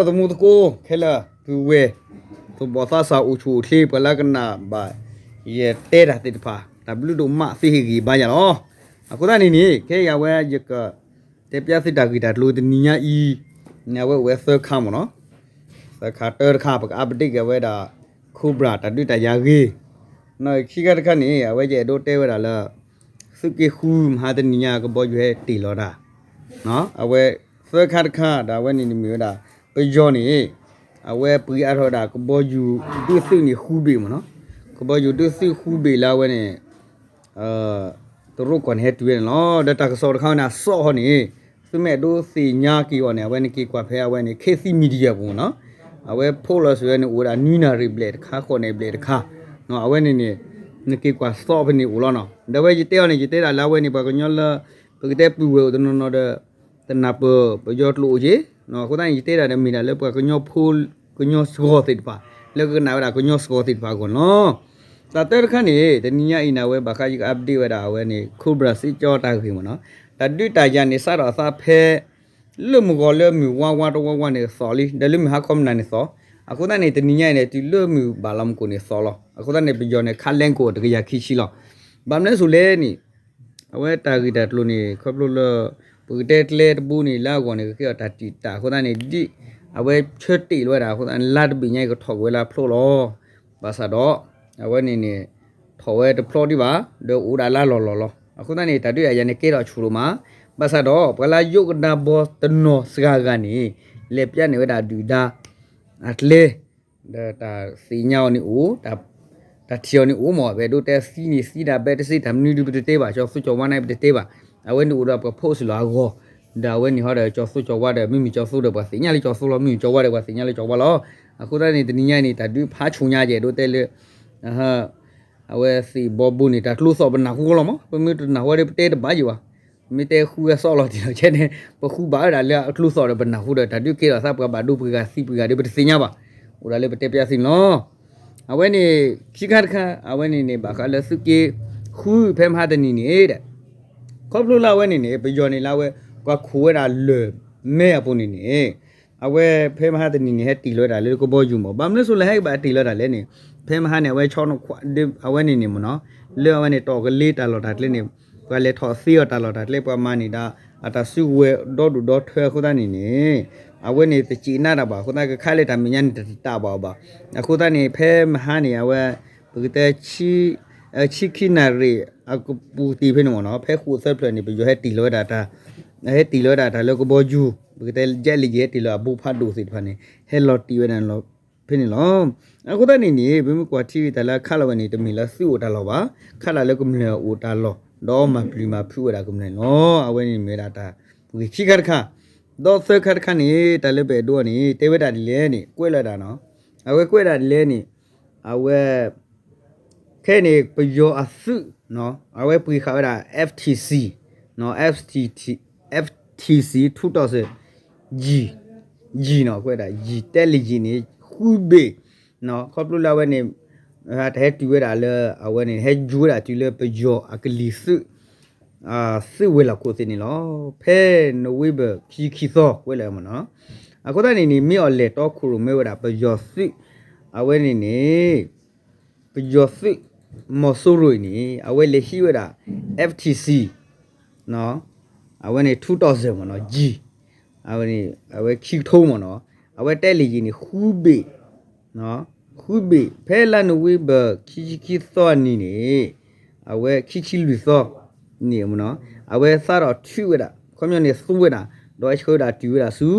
သမူသကိးခဲလၢာ် ပုၢ်ဝဲၢ် သူၣ်ဘီၣ်သးစၢ် အိၣ်ဆူၣ်အိၣ်ချ့ ပှၤလၢကနၣ်ဘၣ်ယတဲတၢ်သ့ၣ်တဖၣ် တၢ်ဘျုးဒိၣ်မး သုဟ့ၣ်ဂံၢ်ဘါယၤလီၤ. အဃိသတးန့ၣ်န့ၣ် ခဲအံၤအဝဲယက တဲပျၢ်သုတၢ်ဂ့ၢ်တၢ်ကျိၤတနံၤညါအံၤန့ၣ် အဝဲအိၣ်ဝဲသၢခါမ့ၢ်နီၤ, သၢခါတၢတခါ ပက update က့ၤဝဲဒၣ် Cobra တၢ်ဒုးတၢ်ယၤဂ့ၢ်, ခံခါတခါန့ၣ် အဝဲယအဲၣ်ဒိးတဲဝဲဒၣ်လၢ သုးက့ဃုမဟါတနံၤညါ ကဘီယူၤဟဲတ့ၢ်လီၤတၢ် အဝဲသၢခါတခါ ဒီးအဝဲန့ၣ်န့ၣ်မ့ၢ်ဝဲဒၣ် ပယီၤန့ၣ် အဝဲပှ့ၤအါထီၣ်ဝဲဒၣ်ကဘီယူၤဒုးသုးန့ၣ်ဃုဘ့ၣ်မ့ၢ်နီၤ, ကဘီယူၤဒုးသုးဃုဘ့ၣ်လၢအဝဲန့ၣ် တရူးကီၢ်န့ၣ်ဟဲတုၤဝဲန့ၣ်လီၤ. ဒီးတၢ်ကစီၣ်တခါဝဲန့ၣ် အစီၣ်ဟီန့ၣ် သုမ့ၢ်အဲၣ်ဒိးသ့ၣ်ညါက့ၤအီၤန့ၣ် အဝဲနက့ၤကွၢ်ဖဲအဝဲန့ၣ် ခေတ်သစ် Media ပူၤမ့ၢ်နီၤ, အဝဲ post လီၤစၢၤဝဲန့ၣ် အိၣ်ဝဲဒၣ်နွံနၣ်ရံၣ်ဘျဲၣ်တခါ ဃိးနၣ်ရံၣ်ဘျဲၣ်တခါ, အဝဲန့ၣ်န့ၣ် နက့ၤကွၢ်သီဖဲန့ၣ်အိၣ်လီၤနီၤ. ဒီးအဝဲယတဲအီၤန့ၣ် ယတဲဒၣ်လၢအဝဲန့ၣ် ပှၤကညီလၢ ပကတဲပုၢ်ဝဲၢ်အိၣ်တနီၤနီၤဒီး တနၢ်ပၢၢ်ပယီၤကျိာ်အိၣ်က့ၤ, အဃိသတးန့ၣ် ယတဲဒၣ်ဒီးမ့ၢ်ဒၣ်လၢပှၤကညီဖိ ကညီစှီၤသ့ၣ်တဖၣ် လၢကကနၣ်ဝဲဒၣ်ကညီစှီၤသ့ၣ်တဖၣ်အဂီၢ်န့ၣ်လီၤ. တၢ်တၢတခါန့ၣ် တနံၤညါအံၤန့ၣ် အဝဲဘၣ်ဃးယက update ဝဲဒၣ်အဝဲန့ၣ် Cobra စစ်ကြောင်း တၢ်ဂ့ၢ်မ့ၢ်နီၤ, တၢ်ဒုးတၢ်ယၤန့ၣ် စးထီၣ်အသးဖဲ လၢမုၢ်ဂီၤလၢမုၢ်ဝါဝါတဝါဝါန့ၣ်သီၣ်လံ, ဒီးလၢမုၢ်ဟါခီမနၤန့ၣ်သီၣ်, အဃိသတးန့ၣ် တနံၤညါအံၤန့ၣ် တုၤလၢမုၢ်ဘၣ်လီၤမူခိၣ်န့ၣ်သီၣ်လီၤ. အဃိသတးန့ၣ် ပယီၤန့ၣ် ခးလဲကိာ်တကယၤခံဆံလီၤ. ဘၣ်မနုၤအဃိလဲၣ်န့ၣ် အဝဲတၢ်ဂ့ၢ်တၢ်ကျိၤန့ၣ် ခီဖျိလၢ ပကတဲကျဲတဘိန့ၣ် လၢအဂီၢ်န့ၣ် ကကဲထီၣ်တၢ်တံာ်တာ်အဃိသတးန့ၣ် ဒ်အဝဲဆၢတ့ၢ်လီၤဝဲဒၣ်အဃိသတးန့ၣ် လါတဘ့ၣ်ညါအံၤကထီၣ်ကွံာ်ဝဲလၢအဖျိလီၤ. ဘၣ်ဆၣ်ဒီး အဝဲန့ၣ်န့ၣ် ထီၣ်ဝဲတဖျိဒံးဘၣ် ဒီးအိၣ်ဒၣ်လၢလီၢ်လီၢ်လီၤ. အဃိသတးန့ၣ် တၢ်ဒုးတၢ်ယၤန့ၣ်ကဲထီၣ်ဆူၣ်ဒိၣ်မး, ဘၣ်ဆၣ်ဒီး ပှၤလၢယိးကဒါဘီတနီၤစှၤဂၤန့ၣ် လဲၤပျၢ်န့ၢ်ဝဲဒၣ်ဒုၣ်ဒါ အကျဲ ဒီးတၢ်သ့ၣ်ညါအီၤန့ၣ်အိၣ်, တၢ်ထံၣ်အီၤန့ၣ်အိၣ်မး, ပအဲၣ်ဒိးတဲသံန့ၣ်သံဒၣ်ဘဲတစ့ တၢ်မနုၤဒုးပတတဲဘၣ်, ကၠီၤသူကၠီၤဝါန့ၣ်ပတတဲဘၣ်, အဝဲန့ၣ်အိၣ်ဒီးပှၤ post လီၤအဂီၢ်, ဒီးအဝဲန့ၣ်ဟီဒီးကၠီၤသူကၠီၤဝါဒီး မ့မ့ၢ်ကၠီၤသူဒီးပှၤသ့ၣ်ညါလၢကၠီၤသူလီၤ, မ့မ့ၢ်ကၠီၤဝါဒီးပှၤသ့ၣ်ညါလၢကၠီၤဝါလီၤ. အဃိသတးန့ၣ် တနံၤညါအံၤန့ၣ် တၢ်ဒုးဖးဆူၣ်ညါယဲၢ်ဒိးတဲလၢ အဝဲသ့ၣ်ဘီဘိန့ၣ် တၢ်ကျိသီၣ်ပနၢ်ဟူလီၤမး, ပမ့ၢ်တနၢ်ဟူဝဲဒီးပတဲတဘၣ်ယံၤဘၣ်, မ့ၢ်တဲဃုဝဲသီၣ်လီၤတံၢ်လီၤဆဲးန့ၣ် ပဃုဘၣ်ဝဲဒၣ်လၢအကျိသီၣ်ဒီးပနၢ်ဟူဒီး တၢ်ဒုးကဲထီၣ်သးပှၤဘၣ်ဒိပှၤဂၤသံပှၤဂၤဒီးပတသ့ၣ်ညါဘၣ်, အိၣ်ဒၣ်လၢပတဲပျၢ်သုန့ၣ်လီၤ. အဝဲန့ၣ် ခံခါတခါ အဝဲန့ၣ်န့ၣ် ဘၣ်ဃးလၢသုးက့ဃုဖဲမဟါတနံၤန့ၣ်ဒီး ခီဖျိလၢအဝဲန့ၣ်န့ၣ် ပယီၤန့ၣ်လၢအဝဲ ပှၤခိးဝဲဒၣ်လၢၢ်မဲအပူၤန့ၣ်န့ၣ် အဝဲဖဲမဟါတနံၤန့ၣ် ဟဲတ့ၢ်လီၤဝဲဒၣ်လၢကဘီယူၤမး, ဘၣ်မနုၤအဃိလၢဟဲကဘၣ်တ့ၢ်လီၤတၢ်လဲၣ်န့ၣ် ဖဲမဟါန့ၣ် အဝဲဆီ အဝဲန့ၣ်န့ၣ်မ့ၢ်နီၤ လၢအဝဲန့ၣ် တီၢ်ကလ့တၢ်လီၢ်တၢ်ကျဲန့ၣ် ပှၤလဲၤထီၣ်သ့အီၤတၢ်လီၢ်တၢ်ကျဲ ပှၤမၤန့ၢ်ဒၣ်အတၢ်စုကဝဲၤဒီဒူၣ်ဒီထၢအဃိသတးန့ၣ်န့ၣ် အဝဲန့ၣ်တစံးနါတၢ်ဘၣ်အဃိသတး ကခါလၢတၢ်မဲာ်ညါန့ၣ် တတၢ်ဘၣ်အီၤဘၣ်. အဃိသတးန့ၣ် ဖဲမဟါန့ၣ် အဝဲ ပကတဲ ဆံခံနၣ်ရံၣ် အကပူၤတ့ၢ်ဖဲန့ၣ်မ့ၢ်နီၤ ဖဲဃိးသၢဖျၢၣ်န့ၣ် ပယီၤဟဲတ့ၢ်လီၤဝဲဒၣ်တၢ် ဟဲတ့ၢ်လီၤဝဲဒၣ်တၢ်လၢကဘီယူၤ ပကတဲ jet လၢယဟဲတ့ၢ်လီၤအဘိဖးဒိၣ်သ့ၣ်တဖၣ်န့ၣ် ဟဲလီၤတ့ၢ်ဝဲဒၣ်ဖဲန့ၣ်လီၤ. အဃိသတးန့ၣ်န့ၣ် ပမ့ၢ်ကွၢ်ထံဂ့ၤတၢ်လၢအခးလီၤဝဲန့ၣ် တမ့ၢ်လၢသုးအိၣ်တၢ်လီၢ်ဘၣ်, ခးဒၣ်လၢကမျၢၢ်အိၣ်တၢ်လီၢ် ဒီးမၤပျံၤမၤဖုးဝဲဒၣ်ကမျၢၢ်န့ၣ်လီၤ. အဝဲန့ၣ်မ့ၢ်ဝဲဒၣ်တၢ်ဂ့ၢ်ခံခါတခါ, ဒီးသၢခါတခါန့ၣ် တၢ်လၢပအဲၣ်ဒိးန့ၣ် တဲဝဲဒၣ်ဒ်လဲၣ်န့ၣ် ကွဲးလီၤဒၣ်နီၤ, အဝဲကွဲးဒၣ်ဒ်လဲၣ်န့ၣ် အဝဲ ခဲအံၤန့ၣ် ပယီၤအသုး အဝဲပှ့ၤဃာ်ဝဲဒၣ် F T C, F T C two thousand ယံၤ ယံၤနီၤ ကွဲးဒၣ် ယံၤတဲလၢယံၤန့ၣ် ဃုဘ့ၣ် ခီဖျိလၢအဝဲန့ၣ် တၢ်ဟဲတုၤဝဲဒၣ်လၢ အဝဲန့ၣ် ဟဲယူၤဝဲဒၣ်တုၤလၢပယီၤအကလံၤသုး သုးဝဲၤလီၢ်ခိၣ်သ့ၣ်န့ၣ်လီၤ. ဖဲ November ခံဆံခံသီ ကွဲးလၢမ့ၢ်နီၤ, အဃိသတးန့ၣ်န့ၣ် မ့ၢ်အီၤလဲၤတီခိၣ်ရိၣ်မဲဝဲဒၣ်ပယီၤသုး အဝဲန့ၣ်န့ၣ် ပယီၤသုး မီၤစိရိၤအံၤန့ၣ် အဝဲလဲၤဟံးဝဲဒၣ် F T C အဝဲန့ၣ် two thousand မ့ၢ်နီၤ ယံၤ အဝဲန့ၣ် အဝဲခံကထိမ့ၢ်နီၤ အဝဲတဲလၢယံၤန့ၣ် ဃုဘ့ၣ် ဃုဘ့ၣ် ဖဲလါနိၣ်ဝ့ဘၢၣ် ခံဆံခံသီအနံၤန့ၣ် အဝဲခံဆံလွံၢ်သီန့ၣ်မ့ၢ်နီၤ အဝဲသးထီၣ်ထုးဝဲဒၣ် ခီပညီန့ၣ်သူဝဲဒၣ် ဒီးဟဲဆှၢဝဲဒၣ်တုၤဝဲဒၣ်ဆူ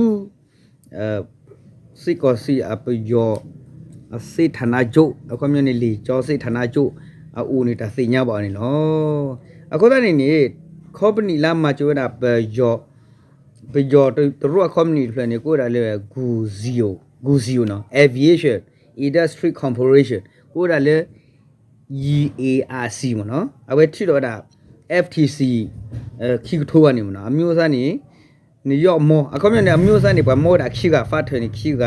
စစ်ကောင်စီအပယီၤ အစစ်ဌာနချုပ် အခီပညီန့ၣ် လေကြောင်းစစ်ဌာနချုပ် အအိၣ်န့ၣ် တၢ်သ့ၣ်ညါဘၣ်အီၤန့ၣ်လီၤ. အဃိသတးန့ၣ်န့ၣ် ခီပနံၣ်လၢမၤစၢၤဝဲဒၣ်ပယီၤ ပယီၤတရူးအခီပနံၣ်တဖျၢၣ်န့ၣ် ကိးဝဲဒၣ်လၢ Guzio, Guzio နီၤ Aviation Industry Corporation ကိးဝဲဒၣ်လၢ ယံၤ A R C မ့ၢ်နီၤ အဝဲထုးထီၣ်ဝဲဒၣ် F T C ခံကထိဘၣ်န့ၣ်မ့ၢ်နီၤ အမျိုးအစားန့ၣ် နယီၣ်မီၢ် အခီပညီန့ၣ် အမျိုးအစားန့ၣ် ပှၤမီၢ်ဝဲဒၣ်ခံဂၤ fighter န့ၣ်ခံဂ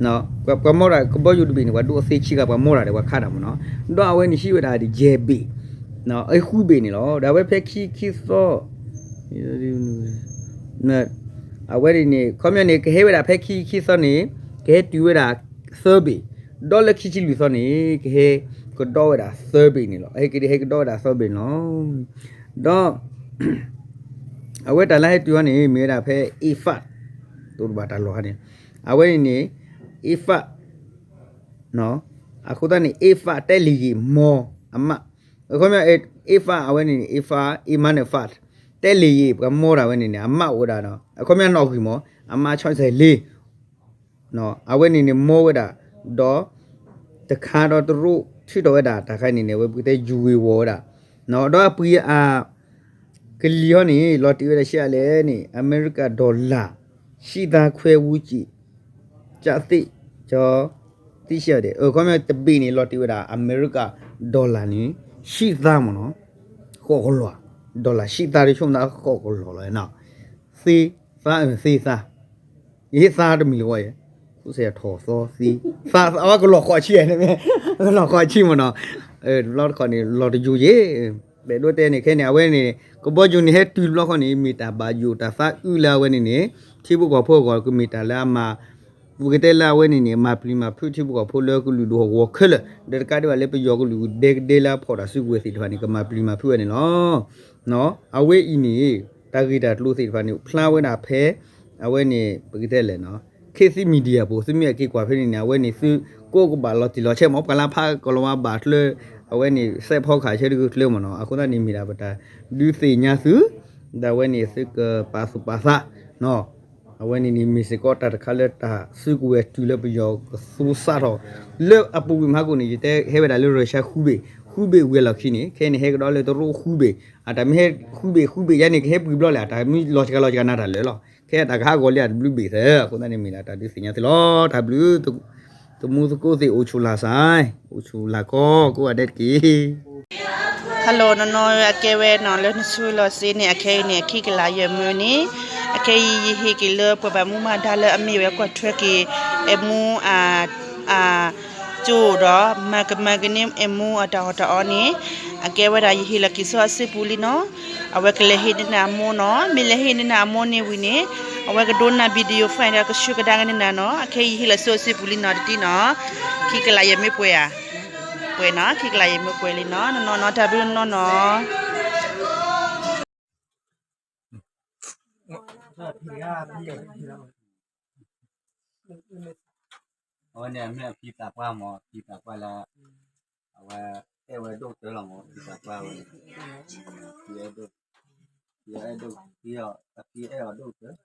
ၤ, ပှၤမီၢ်ဒၣ်ကဘီယူၤတဘ့ၣ်န့ၣ် ပှၤဒိးသ့ခံဂၤ ပှၤမီၢ်ဒၣ်ဒီးပှၤခးတၢ်မ့ၢ်နီၤ, ဒီးအဝဲန့ၣ်ဟံးဝဲဒၣ်ယဲၢ်ဘ့ၣ်, ဃုဘ့ၣ်န့ၣ်လီၤ. ဒီးအဝဲဖဲခံခံသီ အဝဲန့ၣ်န့ၣ် ခီပညီန့ၣ် ကဟဲဝဲဒၣ်ဖဲခံခံသီန့ၣ် ကဟဲတုၤဝဲဒၣ်သၢဘ့ၣ်, ဒီးလၢခံဆံလွံၢ်သီန့ၣ် ကဟဲကဒီးဝဲဒၣ်သၢဘ့ၣ်န့ၣ်လီၤ. ဟဲက့ၤဟဲကဒီးဝဲဒၣ်သၢဘ့ၣ်န့ၣ်လီၤ. ဒီး အဝဲတၢ်လၢဟဲတုၤအီၤန့ၣ် မ့ၢ်ဝဲဒၣ်ဖဲ A five တိၤတဘၣ်တၢ်လီၢ်ခါန့ၣ်, အဝဲန့ၣ်န့ၣ် A five အဃိသတးန့ၣ် A five တဲလံၤယံာ်မီၢ်အမး, အခီပညီ A five အဝဲန့ၣ်န့ၣ် A five အမးန့ၣ် five တဲလံၤယံာ် ပှၤမီၢ်ဒၣ်ဝဲန့ၣ်န့ၣ် အမးအိၣ်ဝဲဒၣ်ဒီး အခီပညီနီၣ်ဂံၢ်မီၢ် အမးဆီၣ်စဲၤလ့ အဝဲန့ၣ်န့ၣ် မီၢ်ဝဲဒၣ်, ဒီး တခါဒီးတရူးထုးထီၣ်ဝဲဒၣ် တၢ်ခါန့ၣ်န့ၣ် အဝဲပကတဲယူၤဝ့ၤဝီၤဝဲဒၣ်, ဒီးအပှ့ၤအ ကလံၤဟီန့ၣ် လီၤတံၢ်ဝဲဒၣ်ဆံးအါလဲၣ်န့ၣ် အမဲရကၤ dollar ဆံသါခွဲဝူကံၣ် ကၠၣ်သ့ၣ် ကၠီ သ့ၣ်ဆံးအါဒဲး အခီပညီတဘ့ၣ်န့ၣ် လီၤတံၢ်ဝဲဒၣ် အမဲရကၤ dollar န့ၣ် ဆံသါမ့ၢ်နီၤ, ဃိးကလီၤ, dollar ဆံသါတဆိကမိၣ်သးဃိးကလီၤလီၤ, သ့ သါ သ့သါ ယဟ့ၣ်သါတမံၤလၢၤဝဲယဲ, ဃိစဲးထီၣ်သီသ့, သါ အဝဲကလီၤဃိးဆံန့ၣ်မ့ၢ်, ကလီၤဃိးဆံမ့ၢ်နီၤ, တဘျီတခီၣ်န့ၣ် လီၤတယိာ်ယဲ, ပအဲၣ်ဒိးတဲန့ၣ် ခဲန့ၣ် အဝဲန့ၣ် ကဘီယူၤန့ၣ် ဟဲတုၤတဘျီဃီန့ၣ် မ့ၢ်တၢ်ဘၣ်ယိၣ်တၢ်သးအုးလၢအဝဲန့ၣ်န့ၣ် ထံဖိကီၢ်ဖိအဂီၢ် ကမ့ၢ်တၢ်လၢအမၤ ပကတဲလၢအဝဲန့ၣ်န့ၣ် မၤပျံၤမၤဖုးထံဖိကီၢ်ဖိလၢကလုာ်ဒူၣ်အဂီၢ်ခဲလၢာ် ဒီးတကးဒံးဘၣ်လၢပယီၤကလုာ်ဒဲကဒဲလၢအဖီၣ်တၢ်စုကဝဲၤသ့ၣ်တဖၣ်န့ၣ် ကမၤပျံၤမၤဖုးဝဲန့ၣ်လီၤ. အဝဲအံၤန့ၣ် တၢ်ဂ့ၢ်တၢ်ကျိၤသ့ၣ်တဖၣ်န့ၣ် ဖျါဝဲဒၣ်ဖဲ အဝဲန့ၣ် ပကတဲလဲၣ်နီၤ ခေတ်သစ် Media ပူၤ သုမ့ၢ်အက့ၤကွၢ်ဖဲန့ၣ်န့ၣ် အဝဲန့ၣ်သုကိးကဘၣ်လီၤတံၢ်လီၤဆဲးမ့ၢ် ပှၤလၢဖးကလီၤဝါဘၣ်ချၢ အဝဲန့ၣ် စဲးဖီကဟၣ်ဆၢတဂ့ၤချၢမ့ၢ်နီၤ အဃိသတးန့ၣ်မ့ၢ်ဒၣ်ပတၢ်ဒုးသ့ၣ်ညါသု ဒ်အဝဲန့ၣ်သုကပာ်သူၣ်ပာ်သးနီၤ အဝဲန့ၣ်န့ၣ် မ့ၢ်စ့ၢ်ကီးတၢ်တခါလၢတၢ်စုကဝဲၤတုၤလၢပယီၤကသူစးထီၣ် လၢအပူၤကွံာ်မဟါကိၣ်န့ၣ် ယတဲဟဲဝဲဒၣ်လၢ Russia ဃုဘ့ၣ် ဃုဘ့ၣ်ဝံၤအလီၢ်ခံန့ၣ် ခဲအံၤန့ၣ် ဟဲကဒီးလၢတရူးဃုဘ့ၣ် အတၢ်မ့ၢ်ဟဲဃုဘ့ၣ် ဃုဘ့ၣ်ယါန့ၣ် ကဟဲပှဲၤဘျီလဲၣ် အတၢ်မ့ၢ်လီၤစှၤလီၤစှၤနၤတၢ်လၢာ်လီၤ ခဲအံၤတၢ်ကဟးဂီၤလံအတဘျုးဘ့ၣ်သၢ အဃိသတးန့ၣ်မ့ၢ်ဒၣ်တၢ်ဒုးသ့ၣ်ညါသုလီၤ တၢ်ဘျုး သမူသကိးသ့ၣ်အိၣ်ဆူၣ်လၢ်စၢ် အိၣ်ဆူၣ်လၢ်ကီ ကိးဂၤဒဲးတက့ၢ် Hello နီၢ်နီၢ် အကဲဝဲနီၤ လၢနဆှၢလီၤစ့န့ၣ် အခဲအံၤန့ၣ် အခံကလးယဲၢ်မၢန့ၣ် အခဲအံၤ ယဟ့ၣ်က့ၤလၢပှၤဘၣ်မူဘၣ်ဒါလၢအမ့ၢ်ဝဲကွၢ်ထွဲက့ၤ အဲၣ်မူ အ အ ကၠိဒီး မၤကမၤကန့ၢ်အဲၣ်မူအတၢ်အီၣ်တၢ်အီန့ၣ် အကဲဝဲဒၣ်ယဟ့ၣ်လီၤက့ၤဆူအစုပူၤလံနီၤ အဝဲကလဲၤဟ့ၣ်န့ၢ်နၤအမိၢ်နီၤ မ့ၢ်လဲၤဟ့ၣ်န့ၢ်နၤအမိၢ်န့ၣ်ဝံၤန့ၣ် အဝဲကဒိနၤ video file ဒီးကဆှၢကဒါက့ၤန့ၢ်နၤနီၤ အခဲအံၤ ယဟ့ၣ်လီၤဆူအစုပူၤလံနီၤတထံၣ်နီၤ ခံကလးယဲၢ်မၢပှဲၤဧါ ပှဲၤနီၤ ခံကလးယဲၢ်မၢပှဲၤလံနီၤ နီၢ်နီၢ်နီၤ တၢ်ဘျုးနီၢ်နီၢ်နီၤ အဝဲန့ၣ်အမ့ၢ်အဖံသးပှၢ်မး အဖံသးပှၢ်လၢ အဝဲအဲၣ်ဝဲဒိၣ်ကတၢၢ်လီၤမး အဖံသးပှၢ်ဝဲန့ၣ် ဖံအဲၣ်ဒိၣ် ဖံအဲၣ်ဒိၣ် ဖံအီၤ အဖံအဲၣ်အီၤဒိၣ်ကတၢၢ်